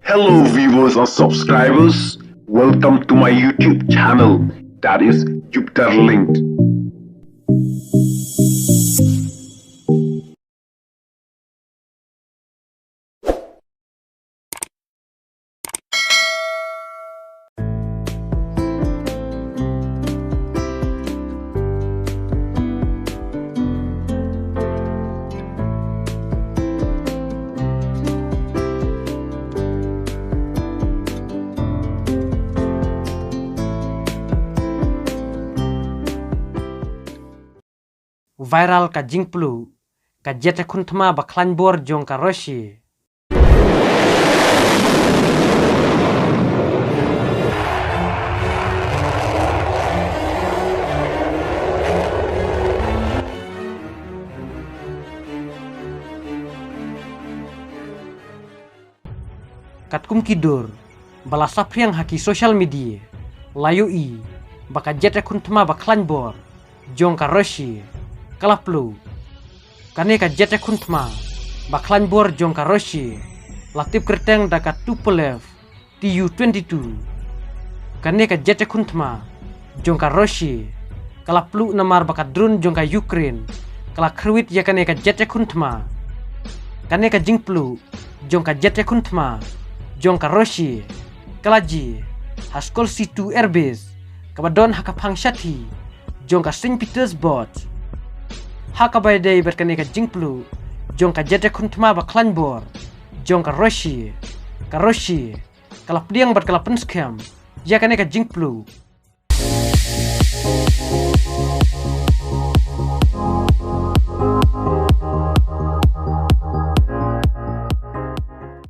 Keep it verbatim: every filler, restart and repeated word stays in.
Hello viewers and subscribers, welcome to my YouTube channel, that is Jupiter Linked. Viral ka jingpluh ka jet khuntma ba khlaiñ bor jong ka Russia. Katkum ki dur ba la saphriang ha ki social media, la ïohi ba ka jet khuntma ba khlaiñ bor jong ka Russia ka la pluh. Kane ka jet khuntma ba khlaiñ bor jong ka Russia la tip kyrteng da ka Tupolev T U twenty-two. Kane ka jet khuntma jong ka Russia ka la pluh namar ba ka drone jong ka Ukraine ka la khrwit ïa kane ka jet khuntma. Kane ka jingpluh jong ka jet khuntma jong ka Russia ka la jia ha Skolci two Airbase kaba don ha ka phang shathie jong ka Saint Petersburg. Ha kaba ïadei bad kane ka jingpluh jong ka jet khuntma ba khlaiñ bor jong ka Russia, ka Russia ka la pdiang bad ka la pynskhem ïa kane ka jingpluh